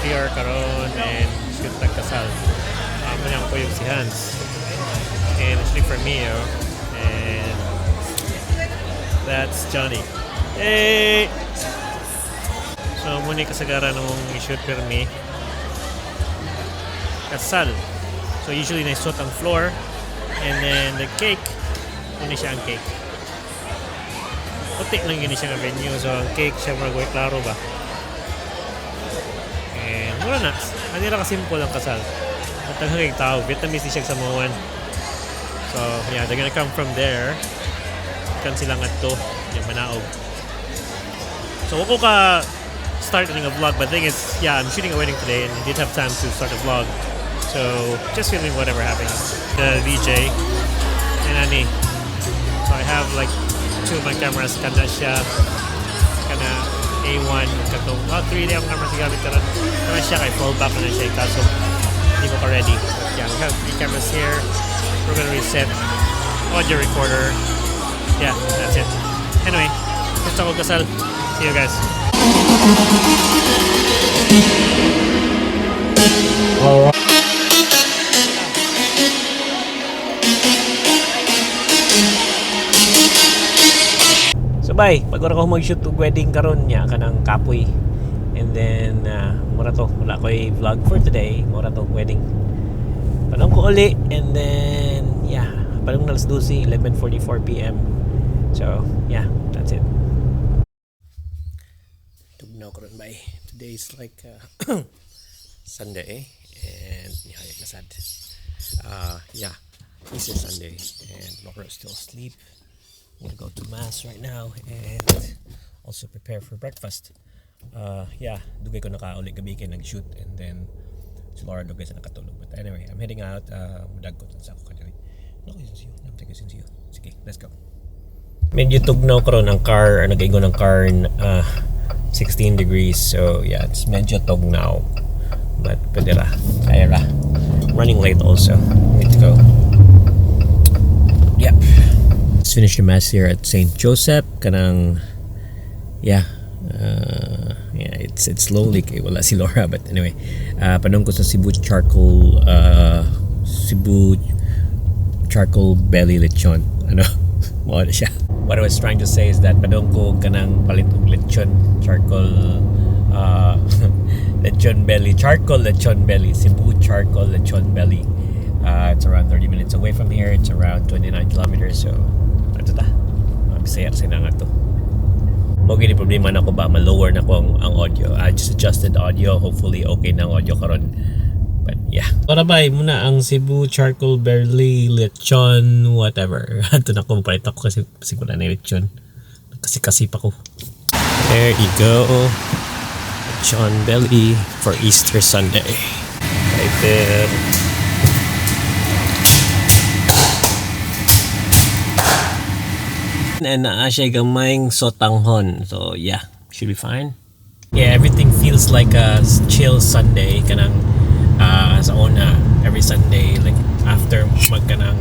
PR karon and shoot tag kasal. Mao ang kuyog si Hans. And actually for me, oh, and that's Johnny. Hey! So, mao ni kasagaran namong i-shoot permi. Kasal. So, usually naisuot ang floor and then the cake, mao ni siya ang cake. Puti lang gini siya nga venue. So, ang cake siya murag way klaro ba. And mura na. Ani ra ka simple ang kasal. At daghan kay tao. Vietnamese ni siya Samoan. So, yeah, they're gonna come from there. Kan sila ngadto yung manaog. So, ako ka start a vlog, but the thing is, yeah, I'm shooting a wedding today and I didn't have time to start a vlog. So, just filming whatever happens. The VJ and ani. So, I have like two of my cameras. Kana siya, kana A1, katong, oh, 3 day ang camera sa gamit karon. Kana siya kay fallback na siya kaso hindi ko pa ready. But yeah, we have three cameras here. We're gonna reset audio recorder. Yeah, that's it. Anyway, gusto ko kasal. See you guys. So bye, pag ora ko mag-shoot og wedding karon niya kanang kapoy. And then mura to, wala ko'y vlog for today, mura to wedding. Padong ko uli and then yeah, padong na alas 12, 11:44 PM. So, yeah, that's it. Tugnaw karon bay. Today is like Sunday and nihayag na sad. Yeah, Easter Sunday and Laura is still asleep. I'm gonna go to mass right now and also prepare for breakfast. Yeah, dugay ko nakauli gabi kay nag-shoot and then si Laura dugay sa nakatulog. But anyway, I'm heading out. Mudagko sa ako kadiri. Ano ko siyo? Namtay ko siyo. Sige, let's go. Medyo tugnaw karon ang car, nag-ingon ang car 16 degrees. So yeah, it's medyo tugnaw. But pwede ra. Kaya ra. Running late also. Need to go. Yep. Just finished the mass here at St. Joseph. Kanang yeah. Yeah, it's slowly kay wala si Laura, but anyway, padong ko sa Cebu Charcoal Belly Lechon, ano mao na siya. What I was trying to say is that padong ko kanang palit og lechon charcoal, lechon belly, charcoal lechon belly, Cebu Charcoal Lechon Belly. It's around 30 minutes away from here. It's around 29 kilometers, so ato ta, mga Bisaya kasi na nga to. Mao gini problema na ko ba, ma-lower na ko ang audio. I just adjusted audio. Hopefully okay na ang audio karon. But yeah. Para bay muna ang Cebu Charcoal Belly Lechon whatever. Ato na ko, palit ako kasi wala na yung lechon. Kasi kasi pa ko. There you go. Lechon belly for Easter Sunday. Right there. And naa siya gamayng sotanghon. So yeah, should be fine. Yeah, everything feels like a chill Sunday kanang sa una every Sunday, like after magkanang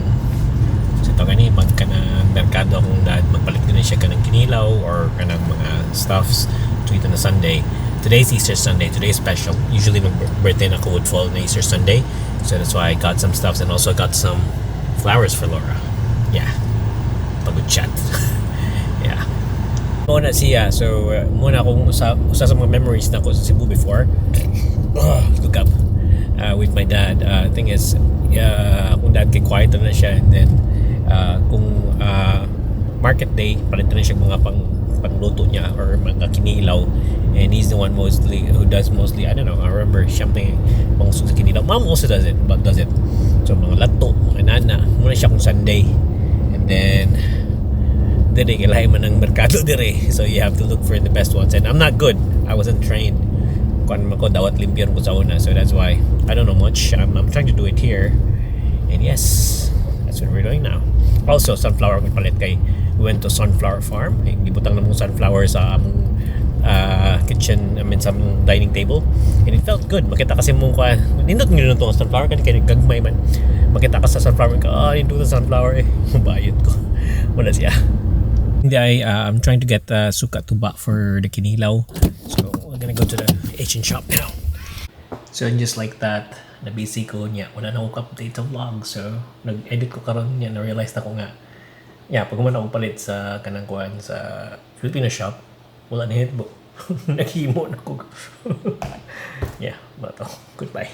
sa to gani magkanang merkado akong dad, magpalit na siya kanang kinilaw or kanang mga stuffs to eat on a Sunday. Today's Easter Sunday. Today's special. Usually mag birthday na ko would fall na Easter Sunday. So that's why I got some stuffs and also got some flowers for Laura. Yeah. Pagod chat. Yeah. Muna siya. So, muna akong usa sa mga memories na ko sa Cebu before. Look up. With my dad. Thing is, akong dad kay quiet na siya and then kung market day, palit na siya mga pangluto niya or mga kinilaw, and he's the one mostly who does mostly, I don't know, I remember something mga sa kinilaw. Mom also does it, but does it, so mga lato, mga nana muna siya kung Sunday. And then dire kay man ang merkado dire, so you have to look for the best ones, and I'm not good. I wasn't trained. Kuan man ko, dawat limpyo ko sa una, so that's why I don't know much. I'm trying to do it here, and yes, that's what we're doing now. Also sunflower akong palit kay we went to sunflower farm. Gibutang na mong sunflower sa among kitchen, I mean sa among dining table, and it felt good. Makita kasi mong kuan, nindot nindot ang sunflower kay kay gagmay man. Makita ka sa sunflower ka, ah, nindot ang sunflower eh. Mabayot ko. Wala siya. Hindi ay I'm trying to get suka tuba for the kinilaw. So we're gonna go to the Asian shop now. So and just like that, na busy ko niya. Wala na ako update sa vlog. So, nag-edit ko karon niya, na-realize na ko nga. Yeah, pag man ako palit sa kanang kuan sa Filipino shop, wala na hitbo. Naghimo na ko. Yeah, but oh, goodbye.